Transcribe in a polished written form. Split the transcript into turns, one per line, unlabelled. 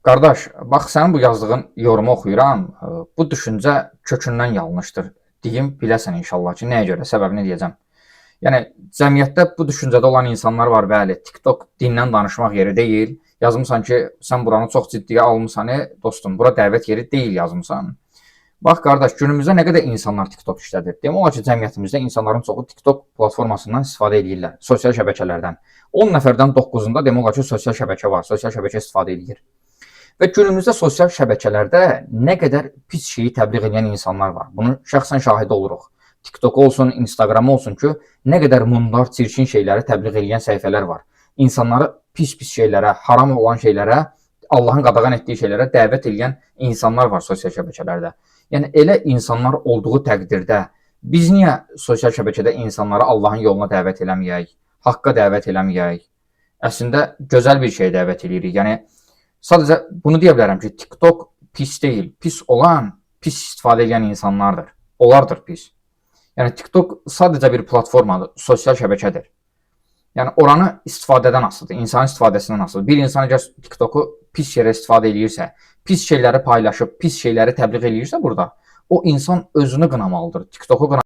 Qardaş, bax sənin bu yazdığın yorumu oxuyuram. Bu düşüncə kökündən yanlışdır. Deyim, biləsən inşallah ki, nəyə görə, səbəbini deyəcəm. Yəni cəmiyyətdə bu düşüncədə olan insanlar var, bəli. TikTok dindən danışmaq yeri deyil. Yazmısan ki, sən buranı çox ciddiyə almısan, dostum, bura dəvət yeri deyil yazmısan. Bax qardaş, günümüzdə nə qədər insanlar TikTok işlədir. Demək olar ki, cəmiyyətimizdə insanların çoxu TikTok platformasından istifadə edirlər, sosial şəbəkələrdən. 10 nəfərdən 9-unda demək olar ki, sosial şəbəkə var, sosial şəbəkə istifadə edir. Və günümüzdə sosial şəbəkələrdə nə qədər pis şeyi təbliğ edən insanlar var. Bunun şəxsən şahidi oluruq. TikTok olsun, Instagram olsun ki, nə qədər mundar, çirkin şeyləri təbliğ edən səhifələr var. İnsanları pis-pis şeylərə, haram olan şeylərə, Allahın qadağan etdiyi şeylərə dəvət edən insanlar var sosial şəbəkələrdə. Yəni elə insanlar olduğu təqdirdə biz niyə sosial şəbəkədə insanları Allahın yoluna dəvət eləməyək, haqqa dəvət eləməyək? Əslində gözəl bir şeyə dəvət eləyirik. Yəni sadəcə bunu deyə bilərəm ki, TikTok pis deyil. Pis olan pis istifadə edən insanlardır. Onlardır pis. Yəni TikTok sadəcə bir platformadır, sosial şəbəkədir. Yəni oranı istifadədən asılıdır, insanın istifadəsindən asılıdır. Bir insan əgər TikToku pis yerə istifadə eləyirsə, pis şeyləri paylaşıb, pis şeyləri təbliğ eləyirsə burada, o insan özünü qınamalıdır. TikToku qınamalıdır.